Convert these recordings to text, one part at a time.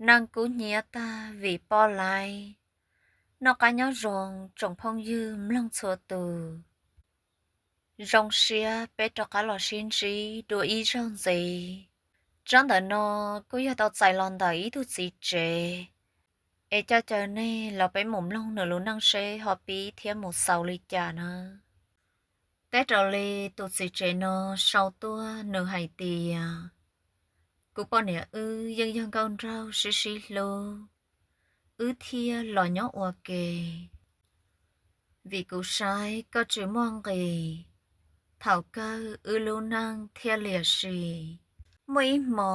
Neej kub hnyiab tag vim poj laib. Noj qab nyob zoo tsoom phooj ywg mloog txhua tus. Zoo siab peb rov qab los sib ntsib dua ib zaug ntxiv. Tsab ntawm no kuj yog tau txais los ntawm ib tug txiv tsev, es coj caw nej los peb mus mloog nws lub neej seb ho pib thiab mus xaus li cas na. Teb raws li tus txiv tsev no sau tuaj nws hais tias, kuv poj niam wb yeej yog nkauj nraug sib sib hlub, wb thiaj los nyob ua ke. Vim kuv saib koj tsis muaj nqis, thaum kawg wb lub neej thiaj liam sim. Muaj ib hmo,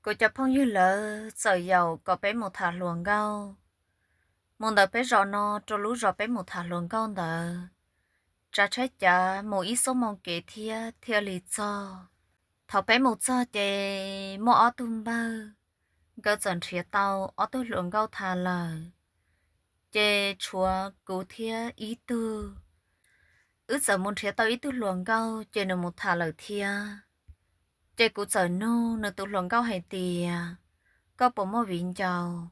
kuv cov phooj ywg lawv txawm yaum kom peb mus tham hluas nkauj, mus ntawm peb zos no rau lub zos peb mus tham hluas nkauj ntawd. Tsav tsheb cav mus ib xuab moos kev thiab thiaj li txog. Thaum peb mus txog ces muaj ob tug npawg, nkawd txawm nrhiav tau ob tug hluas nkauj tham lawm, ces tshuav kuv thiab ib tug. Wb txawm mus nrhiav tau ib tug hluas nkauj ces nws mus tham lawm thiab. Ces kuv txawm nug nws tus hluas nkauj hais tias, koj puas muaj viv ncaus,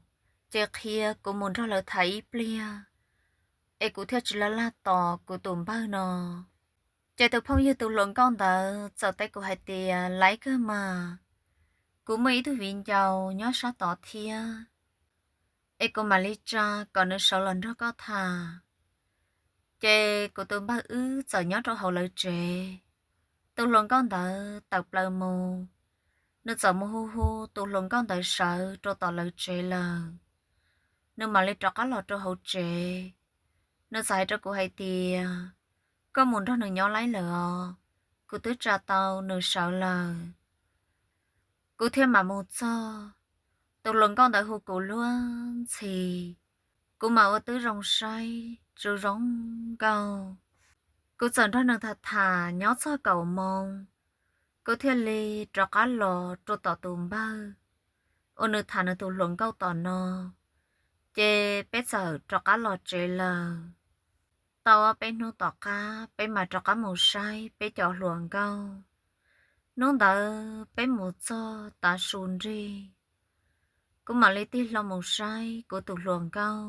ces qhia kuv mus nrog lawv tham ib pliag, es kuv thiaj tsis laj laj tos kuv tus npawg no. Ces tus phooj ywg tus hluas nkauj ntawd txawm teb kuv hais tias, laib kawg mas, kuv muaj ib tug viv ncaus nyob sab tod thiab, es kuv mam li tsa kom nws sawv los nrog koj tham. Ces kuv tus npawg wb txawm nyob rau hauv lawv tsev. Tus hluas nkauj ntawd tawm plaws mus, nws txawm mus hu hu tus hluas nkauj ntawd sawv rau tom lawv tsev lawm. Nws mam li rov qab los rau hauv tsev, nws txawm hais rau kuv hais tias, koj mus nrog nws nyob laib lawm os, kuv twb tsa tau nws sawv lawm. Kuv thiaj mam mus txog, tus hluas nkauj ntawd hu kuv luag ntxhi, kuv mam ua tib zoo saib zoo zoo nkauj. Kuv txawm nrog nws tham tham nyob txog kaum moos, kuv thiaj li rov qab los rau tom tus npawg uas nws tham nws tus hluas nkauj tom no, ces peb txawm rov qab los tsev lawm. Tau ob peb hnub tom qab peb mam rov qab mus saib peb cov hluas nkauj. Hnub ntawd peb mus txog tav su nrig, kuv mam li tig hlo mus saib kuv tus hluas nkauj,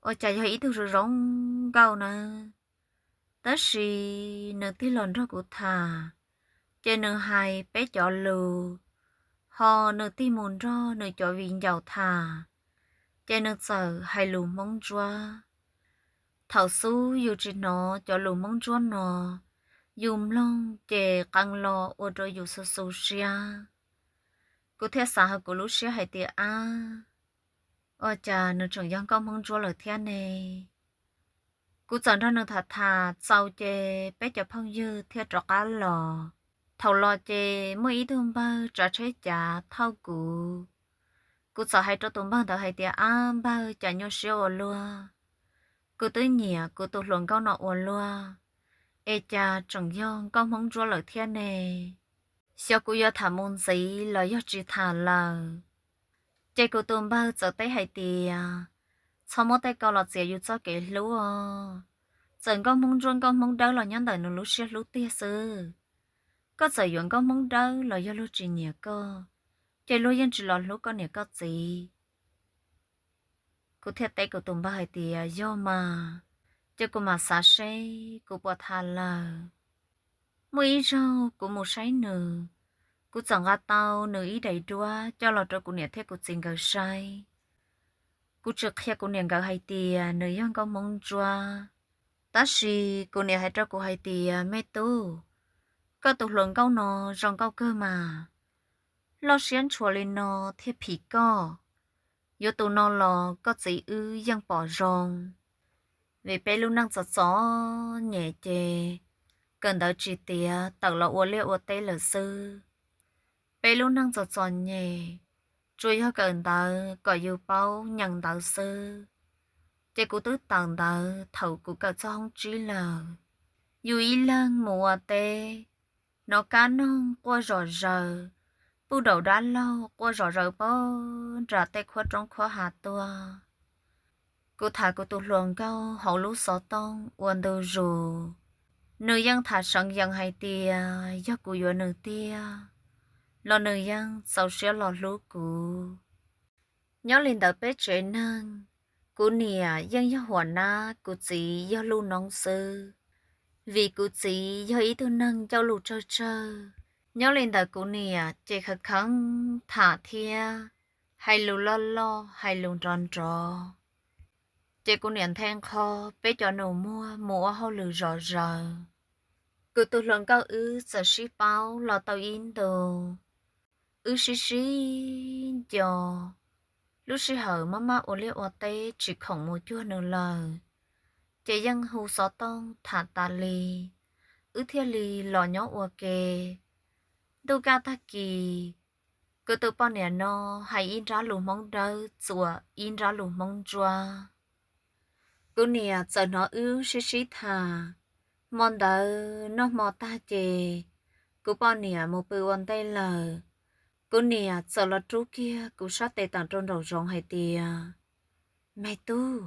ua cas yog ib tug zoo zoo nkauj nawb. Tab sis nws tig los nrog kuv tham, ces nws hais peb cov lus, ho nws tig mus nrog nws cov viv ncaus tham, ces nws txawm hais lus Hmoob Ntsuab. Thaum xub yus tsis hnov cov lus Hmoob Ntsuab no, yus mloog ces qee los ua rau yus xu xu siab. Kuv thiaj xav hauv kuv lub siab hais tias, ab, ua cas nws tseem yog nkauj Hmoob Ntsuab lawm thiab ne? Kuv txawm nrog nws tham tham txaus ces peb cov phooj ywg thiaj rov qab los. Thaum los ces muaj ib tug npawg tsav tsheb cav thauj kuv. Kuv txawm hais rau tus npawg ntawd hais tias, ab npawg, cas nyuaj siab ua luaj, kuv twb nyiam kuv tus hluas nkauj no ua luaj, es cas tseem yog nkauj Hmoob Ntsuab lawm thiab ne? Xyov kuv yuav tham mus ntxiv los yog tsis tham lawm. Ces kuv tus npawg txawm teb hais tias, txhob muab tej ko los txiav yus txoj kev hlub os. Txawm nkauj Hmoob Ntsuab nkauj Hmoob Dawb los nyob ntawm nws lub siab hlub tiag xwb. Koj txawm yuav nkauj Hmoob Dawb los yog luag tsis nyiam koj, ces luag yeej tsis los hlub koj niam koj txiv. Kuv thiaj teb kuv tus npawg hais tias, yog mas, ces kuv mam xav seb kuv puas tham lawm. Muaj ib zaug kuv mus saib nws, kuv txawm nqa tau nws ib daim duab coj los rau kuv niam thiab kuv txiv nkawd saib. Kuv tsis qhia kuv niam nkawd hais tias nws yog nkauj Hmoob Ntsuab, tab sis kuv niam hais rau kuv hais tias, me tub, koj tus hluas nkauj no zoo nkauj kawg mas, loj siab ntshua li no thiaj phim koj. Yuav tus no los koj txiv wb yeej pom zoo, vim peb lub neej txom txom nyem ces kawm ntawv tsis tiav, tawm los ua liaj ua teb lawm xwb. Peb lub neej txom txom nyem, tsuas yog kawm ntawv kom yus paub nyeem ntawv xwb. Ces kuv twb tawm ntawv thaum kuv kawm txog hoob tsib lawm. Yus ib leeg mus ua teb, hnov kab noog quaj zom zaws, puj daum dab laug quaj zom zaws pag nram tej khuab roob khuab hav tuaj. Kuv tham kuv tus hluas nkauj hauv lub xov tooj ua ntu zus, nws yeej tham seev yees hais tias yog kuv yuav nws tiag los nws yeej txaus siab los hlub kuv. Nyob li ntawd peb tsev neeg, kuv niam yeej yog huam nab, kuv txiv yog luj noob xwb, vim kuv txiv yog ib tug neeg ncauj lus tsawg tsawg. Nyob li ntawd kuv niam ces khav kheev tham thiab hais lus loj loj hais lus nrov nrov, ces kuv niam nthe nqho peb cov nus muag mus ua hauj lwm zom zaws. Kuv tus hluas nkauj wb txawm sib paub los tau ib ntus, wb sib sib nco. Lub sij hawm maj maj ua liaj ua teb tsis khoom mus cuag nws lawm, ces yeej hu xov tooj tham tas li, wb thiaj li los nyob ua ke. Ntuj kaj tag kis, kuv tus poj niam no hais ib nrab lus Hmoob Dawb txuas ib nrab lus Hmoob Ntsuab. Kuv niam txawm hnov wb sib sib tham. Hmo ntawd noj hmo tag ces kuv poj niam mus pw ua ntej lawm. Kuv niam txawm los rub kiag kuv sab tes tawm rau nraum zoov hais tias, Me tub,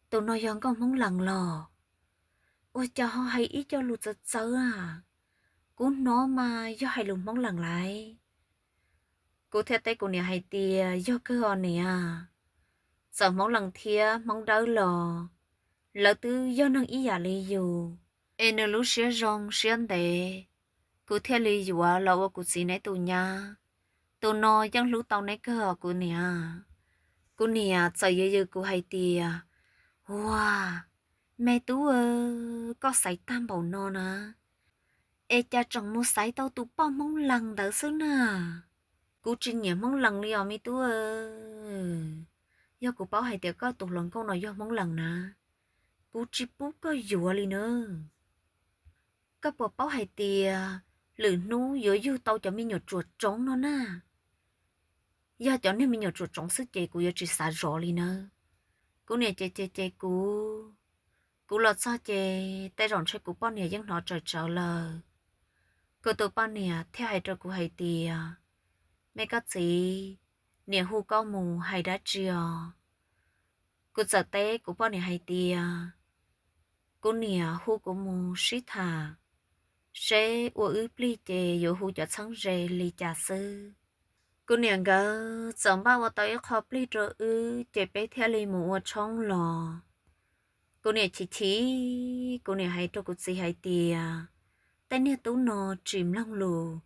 tus no yog nkauj Hmoob Lees los? Ua cas ho hais ib co lus txawv txawv a? Kuv hnov mas yog hais lus Hmoob Lees lauj. Kuv thiaj teb kuv niam hais tias, Yog kawg os niam, txawm Hmoob Lees thiab Hmoob Dawb los lawv twb yog neeg ib yam li yus, es nws lub siab zoo siab ntev, kuv thiaj li yuav los ua kuv txiv neb tus nyab. Tus no yeej hlub tau neb kawg os kuv niam. Kuv niam txawm yws yws kuv hais tias, Ua, me tub, koj xaiv tag npaum no na, es cas tseem mus xaiv tau tus poj Hmoob Lees ntawd xwb na? Kuv tsis nyiam Hmoob Lees li os me tub. Yog kuv paub hais tias koj tus hluas nkauj no yog Hmoob Lees na, kuv tsis pub koj yuav li na. Koj puas paub hais tias lwm hnub yuav yug tau cov me nyuam tsuam tsoov no na? Yog cov niag me nyuam tsuam tsoov xwb ces kuv yuav tsis xav zov li nawb. Kuv niam ces ces ces kuv, kuv los txog ces tej zaum ntshe kuv poj niam yeej hnov tsawm tsawv lawm. Kuv tus poj niam thiaj hais rau kuv hais tias, Me koj txiv, niam hu koj mus hais dab tsi os? Kuv txawm teb kuv poj niam hais tias, Kuv niam hu kuv mus sib tham, seb ua wb plig ces yuav hu cov txheeb ze li cas xwb. Kuv niam nkawd txawm npaj ua tau ib qho plig rau wb ces peb thiaj li mus ua tshoob los. Kuv niam chim chim, kuv niam hais rau kuv txiv hais tias, Tej niag tub no tsis mloog lus,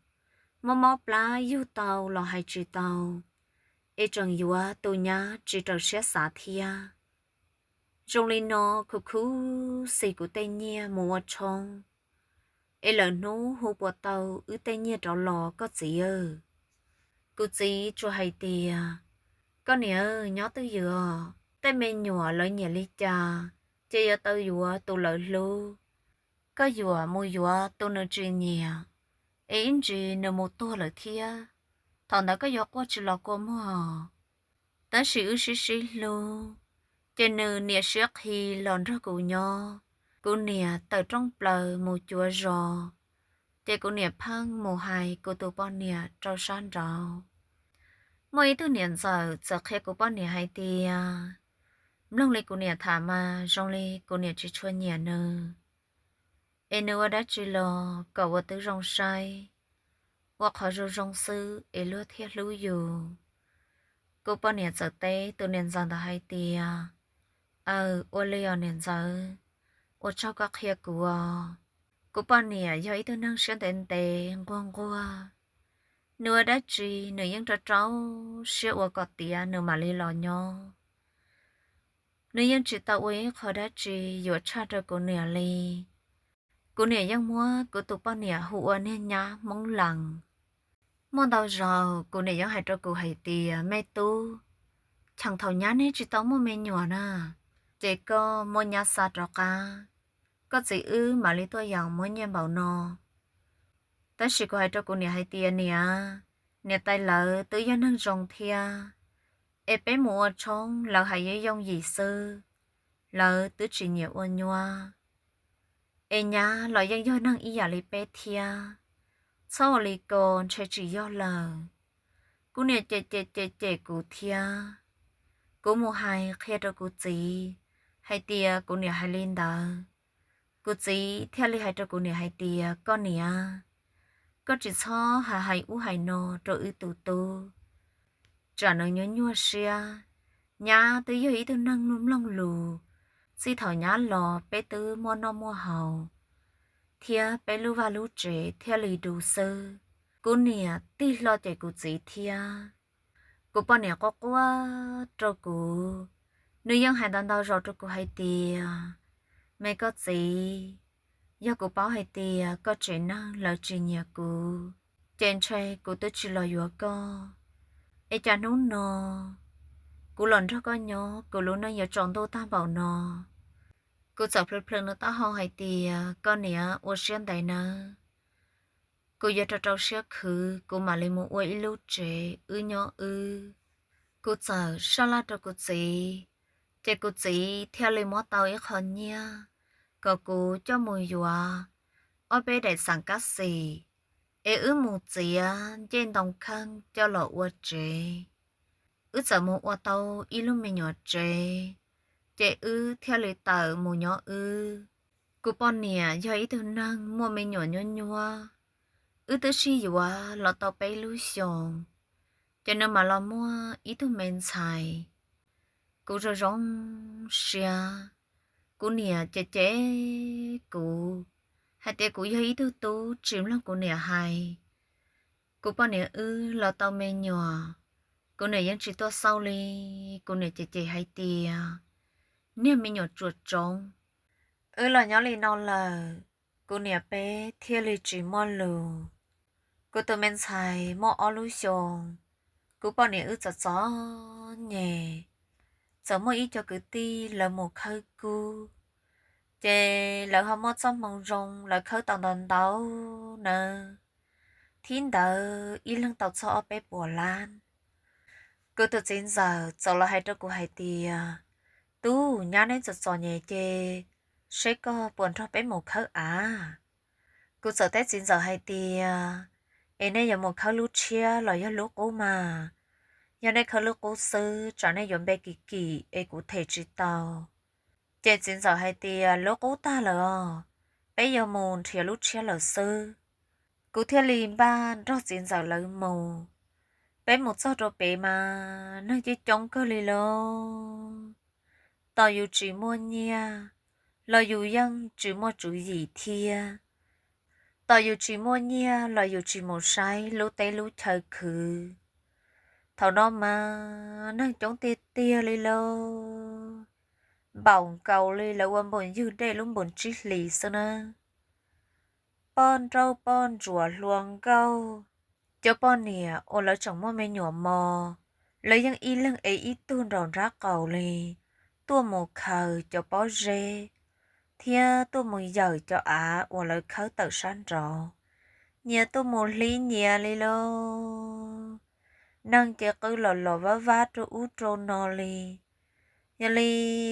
mob mob plab yug tau los hais tsis tau, es tseem yuav tus nyab tsis raws siab xav thiab. Zoo li no khuv khuv xim kuv tej nyiaj mus ua tshoob, es lawm hnub hu puas tau wb tej nyiaj rov los koj txiv? Kuv txiv tsuas hais tias, Koj niam, nyob twj ywm os, tej me nyuam lawv nyiam li cas ces yuav tau yuav tus lawv hlub. Koj yuam mus yuav tus nws tsis nyiam, es ib ntsis nws mus tuag lawm thiab, thaum ntawd koj yuav quaj tsis los kua muag. Tab sis wb sib sib hlub, ces nws niam siab qhi los nrog kuv nyob. Kuv niam tawm rooj plaws mus cuav zos, ces kuv niam pheej mus hais kuv tus poj niam rau sab nraud. Muaj ib tug niam ntxawm txawm qhia kuv poj niam hais tias, Mloog li kuv niam tham mas zoo li kuv niam tsis tshua nyiam nws, es nws ua dab tsi los kom ua tib zoo saib, ua qhov zoo zoo xwb es luag thiaj hlub yus. Kuv poj niam txawm teb tus niam ntxawm ntawd hais tias, Aws, ua li os niam ntxawm, ua tsaug koj qhia kuv os. Kuv poj niam yog ib tug neeg siab ntev ntev nquag nquag, nws ua dab tsi nws yeej rau rau siab ua kom tiav nws mam li los nyob. Nws yeej tsis tau ua ib qho dab tsi yuav tshaj rau kuv niam li. Kuv niam yeej muab kuv tus poj niam hu ua niag nyab Hmoob Lees. Muaj ntau zaus kuv niam yeej hais rau kuv hais tias, Me tub, cheem thaum nyab neb tsis tau muaj me nyuam na, ces koj muab nyab xa rov qab, koj txiv wb mam li tuaj yeem muab nyiaj npaum no. Tab sis kuv hais rau kuv niam hais tias, Niam, niam tais lawv twb yog neeg zoo thiab, es peb mus ua tshoob lawv hais yooj yooj yim xwb, lawv twb tsis nyiam ua nyuab. Es nyab los yeej yog neeg ib yam li peb thiab, txhob ua li ko ntshe tsis yog lawm. Kuv niam cem cem cem cem kuv thiab. Kuv mus hais qhia rau kuv txiv hais tias kuv niam hais li ntawd. Kuv txiv thiaj li hais rau kuv niam hais tias, Koj niam, koj tsis txhob hais hais ub hais no rau wb tus tub. tsam nws nyuaj nyuaj siab. Nyab twb yog ib tug neeg mloog mloog lus, txij thaum nyab los peb twb muaj noj muaj haus, thiab peb lub vaj lub tsev thiaj li du xwb. Kuv niam tig hlo cem kuv txiv thiab. Kuv poj niam quaj quaj rau kuv, nws yeej hais ntau ntau zaus rau kuv hais tias, me koj txiv, yog kuv paub hais tias koj tsev neeg lawv tsis nyiam kuv, ces ntshe kuv twb tsis los yuav koj. Es cas hnub no kuv los nrog koj nyob, kuv lub neej yuav tsaus ntuj tag npaum no? Kuv txawm plhws plhws nws taub hau hais tias, koj niam, ua siab ntev nawb, kuv yuav rau rau siab khwv, kuv mam li mus ua ib lub tsev wb nyob wb. Kuv txawm sab laj rau kuv txiv, ces kuv txiv thiaj li muab tau ib qho nyiaj kom kuv coj mus yuav ob peb daim xav kab xim, es wb mus txiav ncej ntoo kheej coj los ua tsev. Wb txawm mus ua tau ib lub me nyuam tsev, ces wb thiaj li tawm mus nyob wb. Kuv poj niam yog ib tug neeg muaj me nyuam nyuab nyuab, wb twb sib yuav los tau peb lub xyoos, ces nws mam los muaj ib tug me ntxhais. Kuv zoo zoo siab, kuv niam ces cem kuv hais tias kuv yog ib tug tub tsis mloog kuv niam hais. Kuv poj niam wb los tau me nyuam, kuv niam yeej tsis tuaj xauj li. Kuv niam ces cem hais tias, niag me nyuam tsuas tsoob, wb los nyob li no lawm, kuv niam peb thiaj li tsis muaj lus. Kuv tus me ntxhais muaj ob lub xyoos, kuv poj niam wb txom txom nyem, txawm muaj ib co kwv tij lawv mus khawb kub, ces lawv ho muaj txoj hmoo zoo, lawv khawb tau ntau ntau nawb, thib ntawd ib leeg tau txog ob peb puas lab. Kuv tus txiv ntxawm txawm los hais rau kuv hais tias, tub, nyab neb txom txom nyem ces seb koj puas nrog peb mus khawb av. Kuv txawm teb txiv ntxawm hais tias, es nej yuav mus khawb lub tshiab los yog lub qub mas? Yog nej khawb lub qub xwb tsam nej yuav npe kim kim es kuv them tsis tau. Ces txiv ntxawm hais tias, lub qub tag lawm os, peb yuav mus nrhiav lub tshiab lawm xwb. Kuv thiaj li npaj nrog txiv ntxawm lawv mus. Peb mus txog rau pem mas neeg coob coob kawg li lauj. Tos yus tsis muaj nyiaj los yus yeej tsis muaj tswv yim thiab. Tos yus tsis muaj nyiaj los yus tsis mus saib lub teb lub chaw khwv. Thaum no mas neeg coob tiag tiag li lauj, npaum nkaus li lawv ua npaum ywg dej lub npus tsib hlis xwb na. Poj nrauj poj ntsuam hluas nkauj, cov poj niam uas lawv tseem muaj me nyuam mos, lawv yeej ib leeg ev ib tug nraum nrab qaum li, tuaj mus khaws cov pob zeb thiab tuaj mus yawm cov av uas lawv khawb tawm sab nraud, nyias tuaj mus hlib nyias li lauj. Neeg ces qw los los vab vab rau ub rau no li. Yog li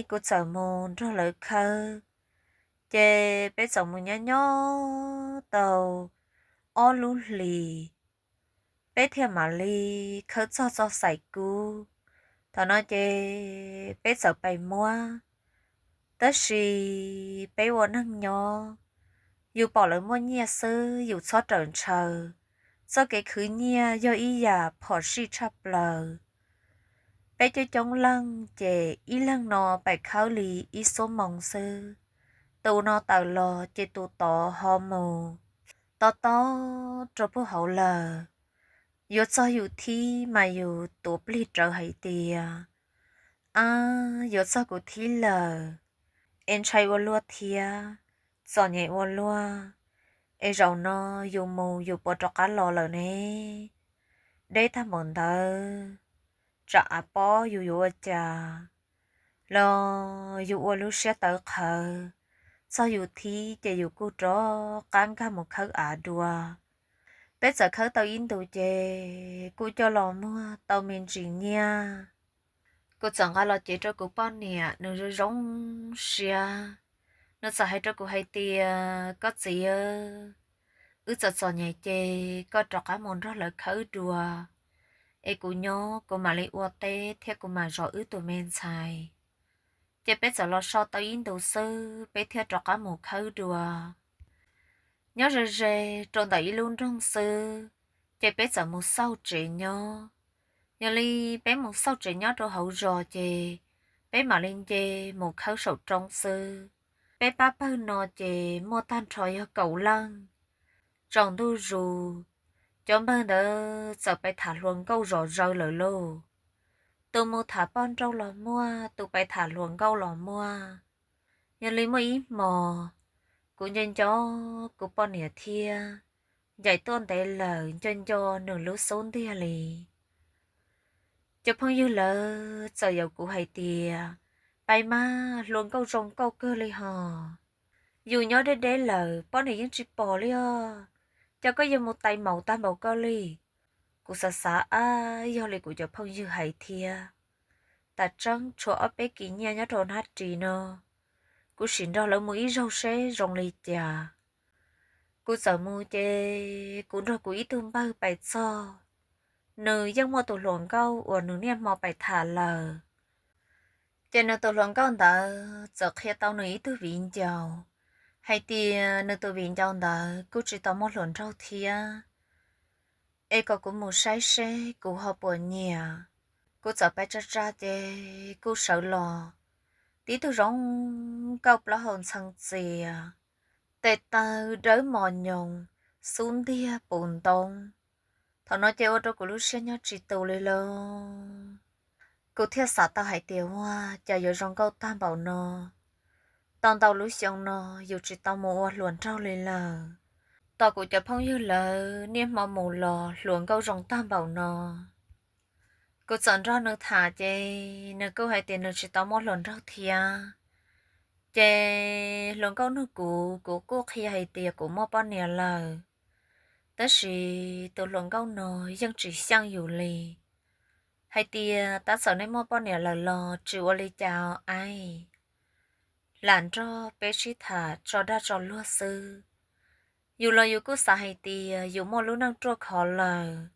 kuv txawm mus nrog lawv khawb, ces peb txawm mus nyob nyob tau ob lub hlis, peb thiaj mam li khawb txog txoj xaim kub. Thaum no ces peb txawm pais muab, tab sis peb ua neeg nyob, yus pom lawv muaj nyiaj xwb yus txhob rawm ntshaw. Txoj kev khwv nyiaj yog ib yam phom sij tshaj plaws. Peb coob coob leej ces ib leeg no pais khawb li ib xuab moos xwb, tus no tawm los ces tus tod ho mus, tob tob rau puag hauv lawm. Yuav txog yus thib mas yus tuav plig rawv hais tias, ab, yuav txog kuv thib lawm, es ntshai ua luaj thiab, txom nyem ua luaj, es zaum no yus mus yus puas rov qab los lawm ne? Deb tag npaum ntawd, tsam av pob yus yuav ua cas? Los yus ua lub siab tawv qhawv, txog yus thib ces yus kuj rov qab nkag mus khawb av dua. Peb txawm khawb tau ib ntus ces kuj coj los muag tau me ntsis nyiaj. Kuv txawm nqa los cev rau kuv poj niam, nws zoo zoo siab. Nws txawm hais rau kuv hais tias, koj txiv, wb txom txom nyem ces koj rov qab mus nrog lawv khawb dua, es kuv nyob kuv mam li ua teb thiab kuv mam zov wb tus me ntxhais. Ces peb txawm los so tau ib ntus xwb peb thiaj rov qab mus khawb dua. Nyob ze ze rau ntawm ib lub nroog xwb, ces peb txawm mus xauj tsev nyob. Yog li peb mus xauj tsev nyob rau hauv zos ces peb mam li nce mus khawb saum roob xwb. Peb pab pawg no ces muaj tag nrho yog kaum leej. Tsaus ntuj zus, cov npawg ntawd txawm pais tham hluas nkauj zom zaws lawm lauj. Tus mus tham poj nrauj los muaj, tus pais tham hluas nkauj los muaj. Yog li muaj ib hmos, kuv nco nco kuv poj niam thiab, ncaim tuaj ntev lawm nco nco nws lub xub ntiag li. Cov phooj ywg lawv txawm yaum kuv hais tias, Pais mas, hluas nkauj zoo nkauj kawg li hos. Yus nyob deb deb lawm poj niam yeej tsis pom li os. Cas koj yuav mus tais maum tag npaum koj li? Kuv xav xav ab, yog li kuv cov phooj ywg hais thiab. Tam tseeb tshuav ob peb kis nyiaj nyob rau hnab ris no, kuv sim nrog lawv mus ib zaug seb zoo li cas. Kuv txawm mus ces kuv nrog kuv ib tug npawg pais txog, nws yeej muaj tus hluas nkauj uas nws niaj hmo pais tham lawm. Ces nws tus hluas nkauj ntawd txawm qhia tau nws ib tug viv ncaus hais tias nws tus viv ncaus ntawd kuj tsis tau muaj hluas nraug thiab, es kom kuv mus saib seb kuv ho puas nyiam. Kuv txawm pais tsa tsa ces kuj sawv los, tib tug zoo nkauj plaub hau ntxhee txias, tes taw dawb mos nyoos, xub ntiag puv ntoob. Thaum no ces ua rau kuv lub siab nyob tsis tus li lauj. Kuv thiaj xav tau hais tias, Ua cas yuav zoo nkauj tag npaum no? Tau ntau lub xyoo no yus tsis tau mus ua hluas nraug li lawm. Tos kuv cov phooj ywg lawv niaj hmo mus los hluas nkauj zoo tag npaum no. Kuv txawm nrog nws tham ces nws kuj hais tias nws tsis tau muaj hluas nraug thiab. Ces hluas nkauj nug kuv, kuv kuj qhia hais tias kuv muaj poj niam lawm, tab sis tus hluas nkauj no yeej tsis xyeej yus li, hais tias, Tab txawm nej muaj poj niam lawm los tsis ua li cas os aib, lam nrog peb sib tham tso dag tso luag xwb. Yus los yus kuj xav hais tias yus muaj lub neej ruaj khov lawm,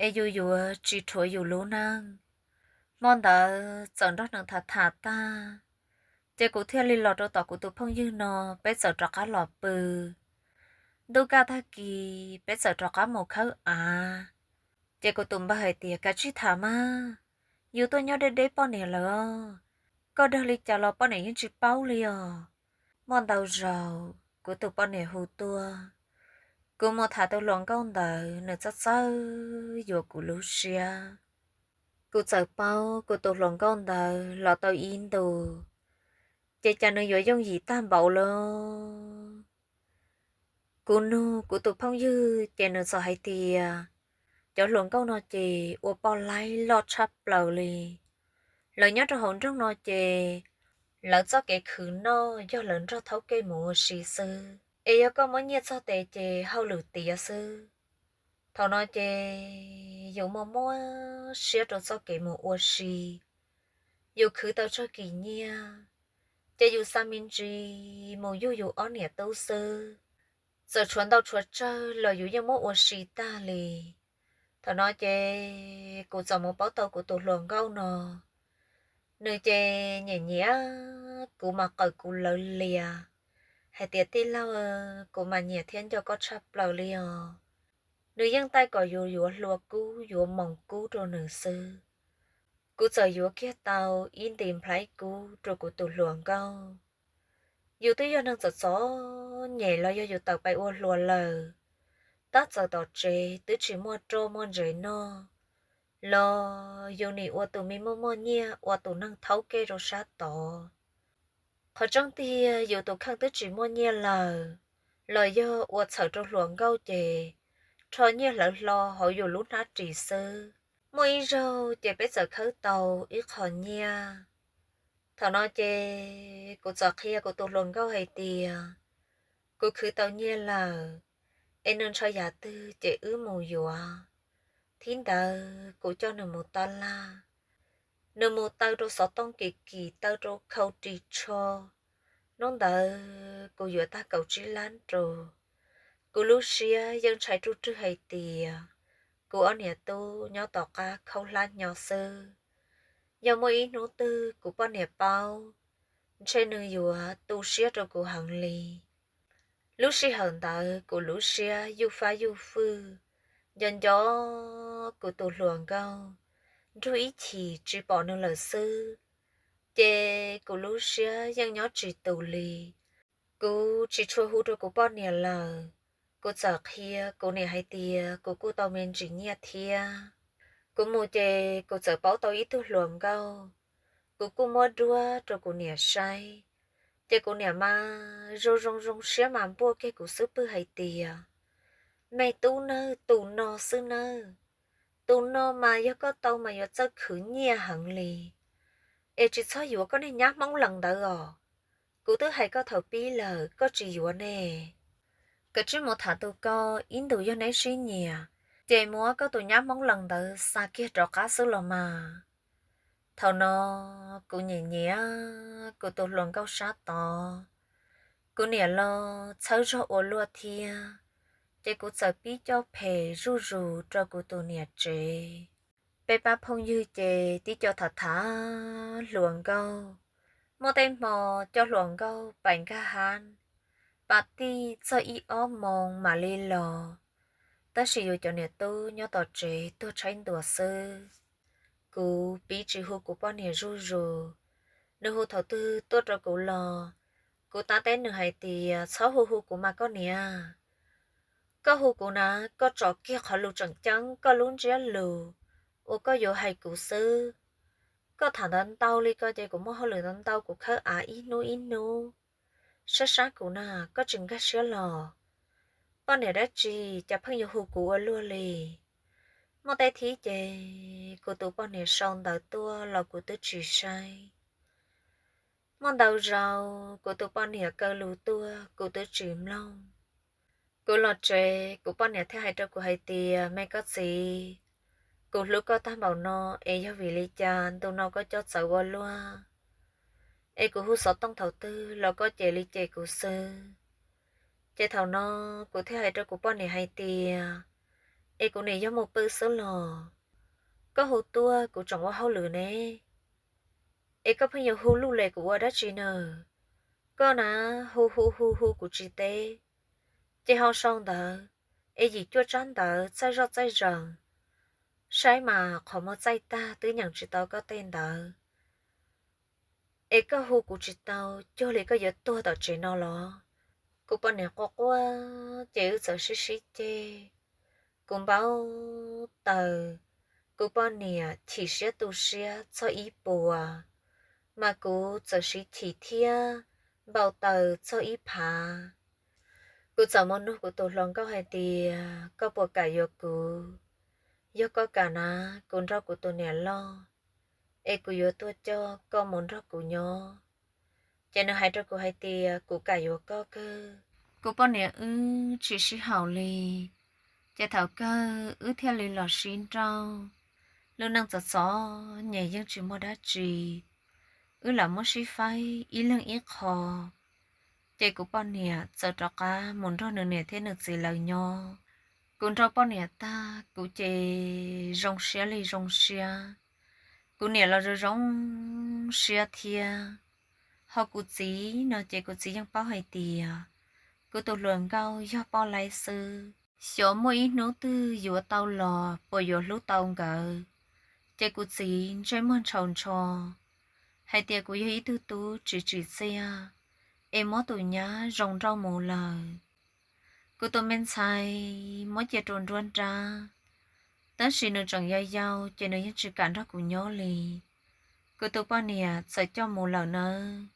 es yus yuav tsis rhuav yus lub neej. Hmo ntawd txawm nrog nws tham tham tag, ces kuv thiaj li los rau tom kuv tus phooj ywg no, peb txawm rov qab los pw. Ntuj kaj tag kis peb txawm rov qab mus khawb av. Ces kuv tus npawg hais tias, Kav tsij tham mas, yus tuaj nyob deb deb poj niam lawm os, koj dag li cas los poj niam yeej tsis paub li os. Muaj ntau zaus kuv tus poj niam hu tuaj, kuv mus tham tus hluas nkauj ntawd nws txawj txawj yuav kuv lub siab. Kuv txawm paub kuv tus hluas nkauj ntawd los tau ib ntus, ces cas nws yuav yooj yim tag npaum li. Kuv nug kuv tus phooj ywg ces nws txawm hais tias, Cov hluas nkauj no ces ua poj laib loj tshaj plaws li. Lawv nyob rau hauv nroog no ces lawv txoj kev khwv noj yog lawv nrog thaub kej mus ua si xwb, es yog koj muab nyiaj txog tes ces hauj lwm tiav xwb. Thaum no ces yus muaj muab siab rau txoj kev mus ua si, yus khwv tau tsawg kis nyiaj, ces yus xa me ntsis mus yug yus ob niam tub xwb. Txawm tshuav ntau tshuav tsawg los yus yeej muab ua si tag li. Thaum no ces kuv txawm mus paub tau kuv tus hluas nkauj no, nws ces nyiam nyiam kuv mas qawm kuv lawv lias, hais tias, Tij laug, kuv mas nyiam thiab nco koj tshaj plaws li os. Nws yeej taij kom yus yuav hlua kub yuav moos kub rau nws xwb. Kuv txawm yuav kiag tau ib nti nplhaib kub rau kuv tus hluas nkauj. Yus twb yog neeg txom txom nyem los yog yus tawm pais ua hluas lawm, tab txawm tom tsev twb tsis muaj roj muaj ntsev noj, los yus nim ua tus me muaj muaj nyiaj ua tus neeg thaub kej rau sab tod. Qhov tseeb tiag yus tus kheej twb tsis muaj nyiaj lawm, los yog ua txhawm rau hluas nkauj ces rho nyiaj hlawv hlo hauv yus lub hnab ris xwb. Muaj ib zaug ces peb txawm khawb tau ib qho nyiaj. Thaum no ces kuv txawm qhia kuv tus hluas nkauj hais tias, Kuv khwv tau nyiaj lawm, es nws ntshaw yam twg ces wb mus yuav. Thib ntawd kuv coj nws mus tab laj, nws mus taw rau xov tooj kim kim taw rau khau ris tsho. Hnub ntawd kuv yuav tag kaum tsib lab rau. Kuv lub siab yeej ntshai ruj rwg hais tias kuv ob niam tub nyob tom qab khaub hlab hnyo xwb. Yog muaj ib hnub twg kuv poj niam paub, ntshe nws yuav tu siab rau kuv heev li. Lub sij hawm ntawd kuv lub siab yuj fab yuj fwj, nco nco kuv tus hluas nkauj, nrug ib chim tsis pom nws lawm xwb, ces kuv lub siab yeej nyob tsis tus li. Kuv tsis tshua hu rau kuv poj niam lawm, kuv txawm qhia kuv niam hais tias kuv kuj tau me ntsis nyiaj thiab. Kuv mus ces kuv txawm paub tau ib tug hluas nkauj, kuv kuj muab duab rau kuv niam saib, ces kuv niam mas zoo zoo zoo siab mas npuaj kiag kuv xub pwg hais tias, me tub nawb, tus no xwb nawb, tus no mas yog koj tau mas yuav txawj khwv nyiaj heev li, es tsis txhob yuav koj niag nyab Hmoob lees ntawd os. Kuv twb hais koj thaum pib lawm koj tsis yuav ne. Koj tsis mus tham tus koj ib ntus yog neb sib nyiam, ces muab koj tus nyab Hmoob lees ntawd xa kiag rov qab xwb los mas. Thaum no kuv nyiam nyiam kuv tus hluas nkauj sab tod, kuv niam los txhawb zog ua luaj thiab, ces kuv txawm pib coj phem zuj zus rau kuv tus niam tsev. Peb pab phooj ywg ces tib co tham tham hluas nkauj, muaj tej hmo coj hluas nkauj pais nkag hab pas tij txog ib ob moos mam li los, tab sis yus cov niam tub nyob tom tsev tuag tshaib ntuas xwb. Kuv pib tsis hu kuv poj niam zuj zus, nws hu thaum twg tuaj rau kuv los, kuv tab teb nws hais tias txhob hu hu kuv mas koj niam. Koj hu kuv na, koj tso kiag qhov lus tseem ceeb, koj lub ntsiab lus uas koj yuav hais kuv xwb. Koj tham ntawd ntau li ko ces kuv muaj hauj lwm ntau ntau kuv khawb av ib hnub ib hnub. Sab sab kuv na, koj tsis nkag siab los? Poj niam dab tsi cas pheej yuav hu kuv ua luaj li? Muaj tej thib ces kuv tus poj niam sau ntawv tuaj los kuv twb tsis saib. Muaj ntau zaus kuv tus poj niam kaw lus tuaj kuv twb tsis mloog. Kuv los tsev kuv poj niam thiaj hais rau kuv hais tias, me koj txiv, kuv hlub koj tag npaum no es yog vim li cas ntu no koj coj txawv ua luaj, es kuv hu xov tooj thaum twg los koj cem li cem kuv xwb. Ces thaum no kuv thiaj hais rau kuv poj niam hais tias, es kuv niam yog mus pw xwb los? Koj hu tuaj kuv tseem ua hauj lwm ne, es koj pheej yuav hu luj li kuv ua dab tsi na? Koj na, hu hu hu hu kuv tsis teb, ces ho sau ntawv, es yim cuaj tsab ntawv txaij zoj txaij zees, saib mas qhov muag txaij tag twb nyeem tsis tau koj tej ntawv. Es koj hu kuv tsis tau cuag li koj yuav tuag tom tsev no los? Kuv poj niam quaj quaj ces wb txawm sib sib ceg. Kuv npau taws, kuv poj niam chim siab tu siab txog ib puas, mas kuv txawm siv chim thiab npau taws txog ib phav. Kuv txawm mus nug kuv tus hluas nkauj hais tias, koj puas kam yuav kuv? Yog koj kam na, kuv nrog kuv tus niam loj, es kuv yuav tuaj coj koj mus nrog kuv nyob. Ces nws hais rau kuv hais tias, kuv kam yuav koj kawg. Kuv poj niam wb tsis sib haum li, ces thaum kawg wb thiaj li los sib nrauj. Lub neej txom txom nyem yeej tsis muaj dab tsi, wb lam muab sib faib ib leeg ib qho. Ces kuv poj niam txawm rov qab mus nrog nws niam thiab nws txiv lawv nyob. Kuv nrog poj niam tag kuv ces zoo siab li zoo siab, kuv niam los zoo zoo siab thiab. Ho kuv txiv no ces kuv txiv yeej paub hais tias kuv tus hluas nkauj yog poj laib xwb, xyov muaj ib hnub twg yuav tau los puas yuav hlub tau nkawd. Ces kuv txiv ntsej muag ntshaus ntsho hais tias kuv yog ib tug tub tsis tsim txiaj, es muab tus nyab zoo nrauj mus lawm. Kuv tus me ntxhais muab cia rau nruab nrab, tab sis nws tseem yau yau ces nws yeej tsis kam nrog kuv nyob li. Kuv tus poj niam txawm coj mus lawm nawb.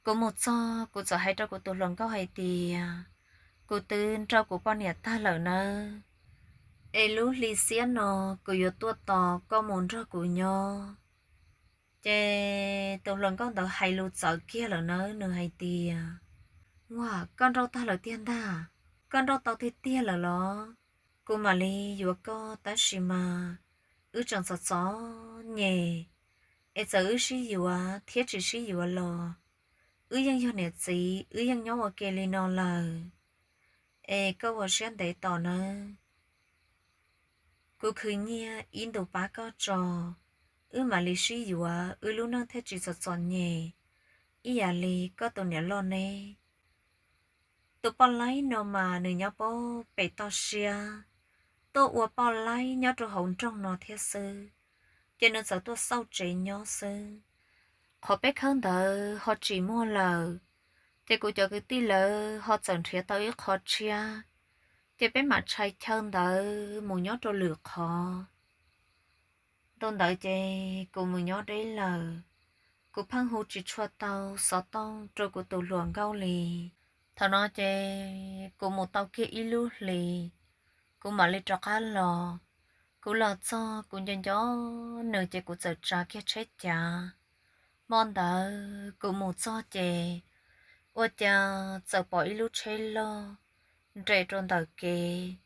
Kuv mus txog kuv txawm hais rau kuv tus hluas nkauj hais tias, kuv twb nrauj kuv poj niam tag lawm nawb, es lub hli xiab no kuv yuav tuaj tos koj mus nrog kuv nyob. Ces tus hluas nkauj ntawd hais lus txawv kiag lawm nawb, nws hais tias, ua, koj nrauj tag lawm tiag ntag, koj nrauj tau tiag tiag lawm los? Kuv mam li yuav koj tab sis mas wb tseem txom txom nyem, es txawm wb sib yuav thiab tsis sib yuav los wb yeej yog niam txiv, wb yeej nyob ua ke li no lawm, es koj ua siab ntev tos nawb. Kuv khwv nyiaj ib ntus pab koj tso, wb mam li sib yuav, wb lub neej thiaj tsis txom txom nyem ib yam li koj tus niam loj neb. Tus poj laib no mas nws nyob puag pem toj siab, tuaj ua poj laib nyob rau hauv nroog no thiab xwb. ces nws txawm tuaj xauj tsev nyob xwb. Qhov peb khawb ntawd ho tsis muaj lawm, ces kuv cov kwv tij lawv ho txawm nrhiav tau ib qho tshiab, ces peb mam tshais chaw ntawd mus nyob rau lwm qhov. Ntu ntawd ces kuv mus nyob deb lawm, kuv pheej hu tsis tshua tau xov tooj rau kuv tus hluas nkauj li. Thaum no ces kuv mus tau kiag ib lub hlis, kuv mam li rov qab los. Kuv los txog kuv nco nco nws ces kuv txawm tsav kiag tsheb cav. Hmo ntawd kuv mus txog ces ua cas txawm pom ib lub tsheb loj nres rau ntawm kev,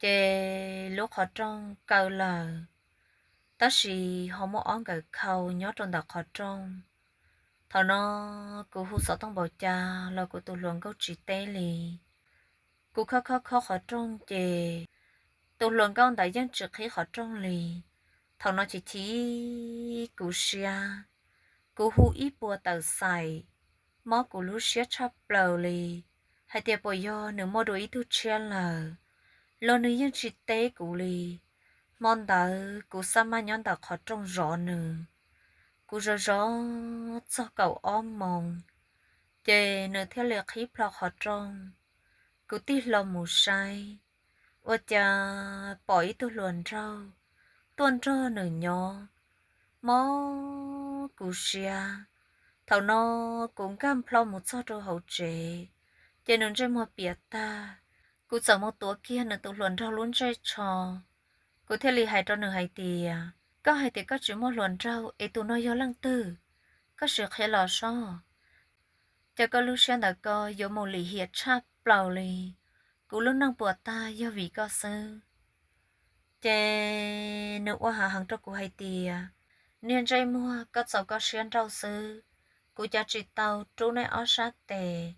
ces lub qhov rooj kaw lawm, tab sis ho muaj ob nkawm khau nyob rau ntawm qhov rooj. Thaum no kuv hu xov tooj npaum cas los kuv tus hluas nkauj tsis teb li. Kuv khob khob khob qhov rooj ces tus hluas nkauj ntawd yeej tsis qhib qhov rooj li. Thaum no chim chim kuv siab, kuv hu ib puas tawm xaim, mob kuv lub siab tshaj plaws li, hais tias puas yog nws muaj dua ib tug tshiab lawm los nws yeej tsis teb kuv li. Hmo ntawd kuv xab maj nyob ntawm qhov rooj zov nws. Kuv zov zov txog kaum ob moos, ces nws thiaj li qhib plho qhov rooj. Kuv tig hlo mus saib, ua cas pom ib tug hluas nraug tuaj nrog nws nyob, mob kuv siab. Thaum no kuv nkag nplho mus txog rau hauv tsev, ces nws ntsej muag piam tag. Kuv txawm mus tuav kiag nws tus hluas nraug lub ntsej tsho. Kuv thiaj li hais rau nws hais tias, koj hais tias koj tsis muaj hluas nraug es tus no yog leej twg? Koj sim qhia los soj. Cas koj lub siab ntawm ko yuav mus lim hiam tshaj plaws li. Kuv lub neej puas tag yog vim koj xwb. Ces nws ua hav heev rau kuv hais tias, niag ntsej muag, koj txaus koj siab nrauj xwb, kuv cav tsis tau rub neb ob sab tes,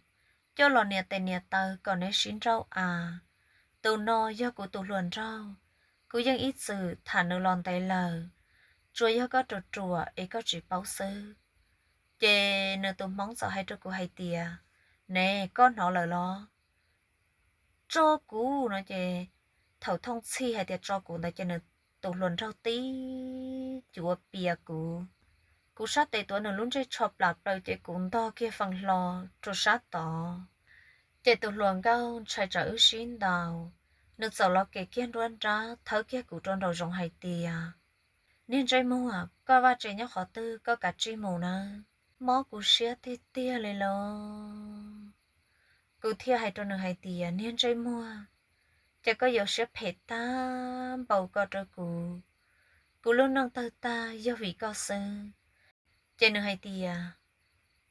coj los nias tes nias taw kom neb sib nrauj as. Tus no yog kuv tus hluas nraug, kuv yeej ib txwm tham nws los ntev lawm, tsuas yog koj ruam ruam es koj tsis paub xwb. Ces nws tus hmoob txawm hais rau kuv hais tias, ne, koj hnov lawm los? Tso kuv no ces, thaum thooj txhij hais tias tso kuv ntawd ces nws tus hluas nraug tib cuav pias kuv. Kuv sab tes tuav nws lub ntsej tsho plam plaws ces kuv ntog kiag feem hlo rau sab tod. Ces tus hluas nkauj ntshai tsam wb sib ntaus, nws txawm los kev kiag nruab nrab thawb kiag kuv rau nraum zoov hais tias, niag ntsej muag, koj vaj tsev nyob qhov twg, koj kav tsij mus nawb. Mob kuv siab tiag tiag li lauj. Kuv thiaj hais rau nws hais tias, niag ntsej muag, ces koj yuav siab phem tag npaum ko rau kuv, kuv lub neej tawg tag yog vim koj xwb. Ces nws hais tias,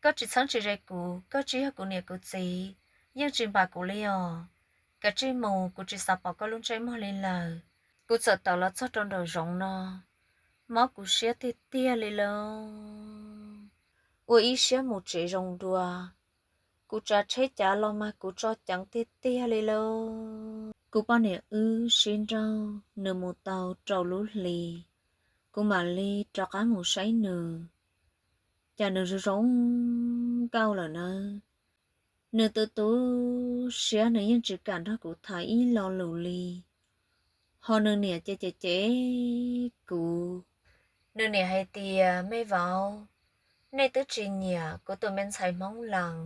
koj tsis txheeb tsis ze kuv, koj tsis yog kuv niam kuv txiv, yeej tsis npam kuv li os. Kav tsij mus, kuv tsis xav pom koj lub ntsej muag li lawm. Kuv txawm tawm los txog rau nraum zoov no, mob kuv siab tiag tiag li lauj. Ua ib siab mus tsev zoo dua. Kuv tsav tsheb cav los mas kuv tso ceev tiag tiag li lauj. Kuv poj niam wb sib nrauj nws mus tau rau lub hli, kuv mam li rov qab mus saib nws. Cas nws zoo zoo nkauj lawm nawb. Nws tu tu siab, nws yeej tsis kam nrog kuv tham ib lo lus li. Ho nws niam ces cem cem kuv. Nws niam hais tias, me vauv, nej twb tsis nyiam kuv tus me ntxhais Hmoob Lees,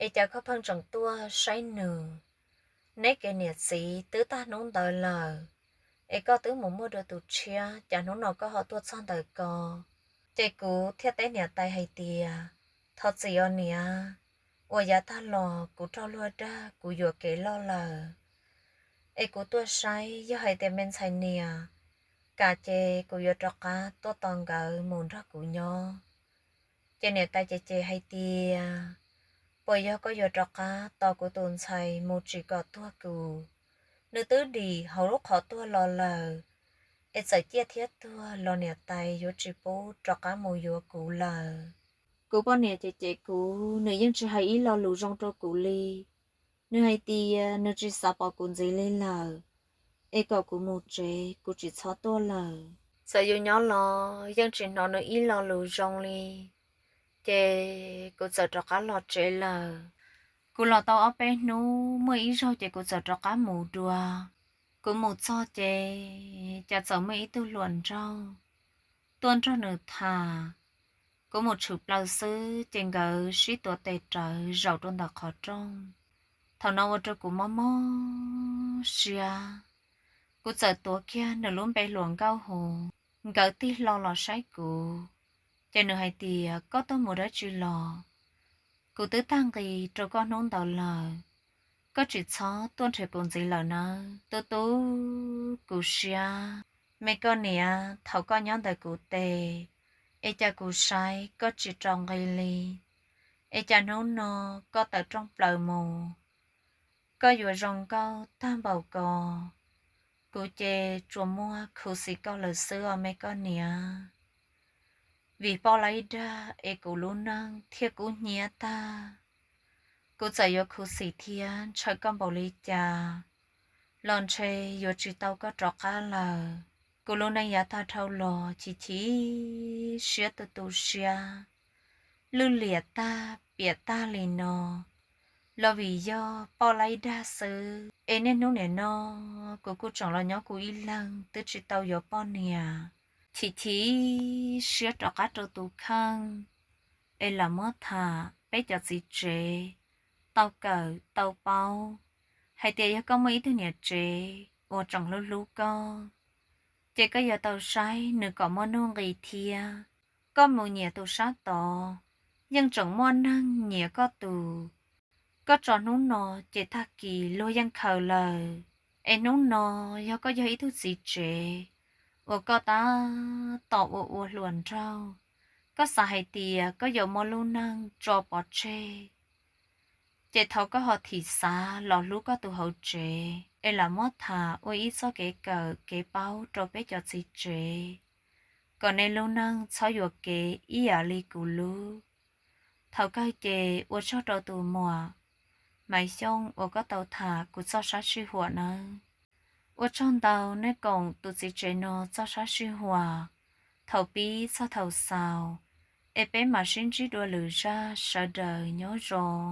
es cas koj pheej tseem tuaj saib nws? Neb kev niam txiv twb tag hnub ntawd lawm, es koj twb mus muaj dua tus tshiab, cas hnub no koj ho tuaj txog ntawm ko? Ces kuv thiaj teb niam tais hais tias, thov txim os niam, uas yav tag los kuv raug luag dag kuv yuam kev loj lawm, es kuv tuaj saib yog hais tias me ntxhais niam kam ces kuv yuav rov qab tuaj tos nkawd mus nrog kuv nyob. Ces niam tais cem cem hais tias, puas yog koj yuav rov qab tos kuv tus ntxhais mus tsim kom tuag kuv? Nws twb dim hauv lub qhov tuag los lawm, es txawm ciaj thiab tuag los niam tais yuav tsis pub rov qab mus yuav kuv lawm. Kuv poj niam cem cem kuv, nws yeej tsis hais ib lo lus zoo rau kuv li. Nws hais tias nws tsis xav pom kuv ntxiv li lawm, es kom kuv mus tsev, kuv tsis txhob tuaj lawm. Txawm yus nyob los yeej tsis hnov nws ib lo lus zoo li, ces kuv txawm rov qab los tsev lawm. Kuv los tau ob peb hnub, muaj ib zaug ces kuv txawm rov qab mus dua. Kuv mus txog ces cas txawm muaj ib tug hluas nraug tuaj nrog nws tham. Kuv mus tshwm plaws xwb ces nkawd sib tuav tes rawv zaum rau ntawm qhov rooj. Thaum no ua rau kuv mob mob siab, kuv txawm tuav kiag nws lub npe hluas nkauj hu. Nkawd tig hlo los saib kuv, ces nws hais tias, Koj tuaj mus dab tsi los? Kuv twb tag nqis rau koj hnub ntawd lawm, koj tsis txhob tuaj nrhiav kuv ntxiv lawm nawb. Tu tu kuv siab, me koj niam, thaum koj nyob ntawm kuv tes, es cas kuv saib koj tsis rau nqi li? Es cas hnub no koj tawm rooj plaws mus, koj yuav zoo nkauj tag npaum ko? Kuv ces tsuas muaj khuv xim koj lawm xwb os me koj niam. Vim poj laib dag es kuv lub neej thiaj kub hnyiab tag. Kuv txawm yuav khuv xim thiab ntshaw koj npaum li cas los ntshe yuav tsis tau koj rov qab lawm. Kuv lub neej yav tag dhau los chim chim siab tu tu siab, lwj liam tag piam tag li no los vim yog poj laib dag xwb. Es niaj hnub nim no kuv kuj tseem los nyob kuv ib leeg twb tsis tau yuav poj niam. Chim chim siab rov qab rau tus kheej, es lam muab tham peb cov txiv tsev tau kawm tau paub hais tias yog koj muaj ib tug niam tsev uas tseem hlub hlub koj, ces koj yuav tau saib nws kom muaj nuj nqis thiab. Koj mus nyiam tus sab tod, yeej tseem muaj neeg nyiam koj tus. Koj tso hnub no ces tag kis luag yeej khaws lawm. Es hnub no yog koj yog ib tug txiv tsev uas koj tab tom ua ua hluas nraug, koj xav hais tias koj yuav muab lub neej tso pov tseg, ces thov koj ho thim xav los hlub koj tus hauv tsev, es lam muab tham ua ib txoj kev kawm kev paub rau peb cov txiv tsev, kom nej lub neej txhob yuam kev ib yam li kuv lub. Thaum kawg ces ua tsaug rau tus muam Maiv Xyooj uas koj tau tham kuv txoj sab sij huam nawb. Ua tsaug ntau nej koom tus txiv tsev no txoj sab sij huam thaum pib txog thaum xaus, es peb mam sib ntsib dua lwm zaj, sawv daws nyob zoo.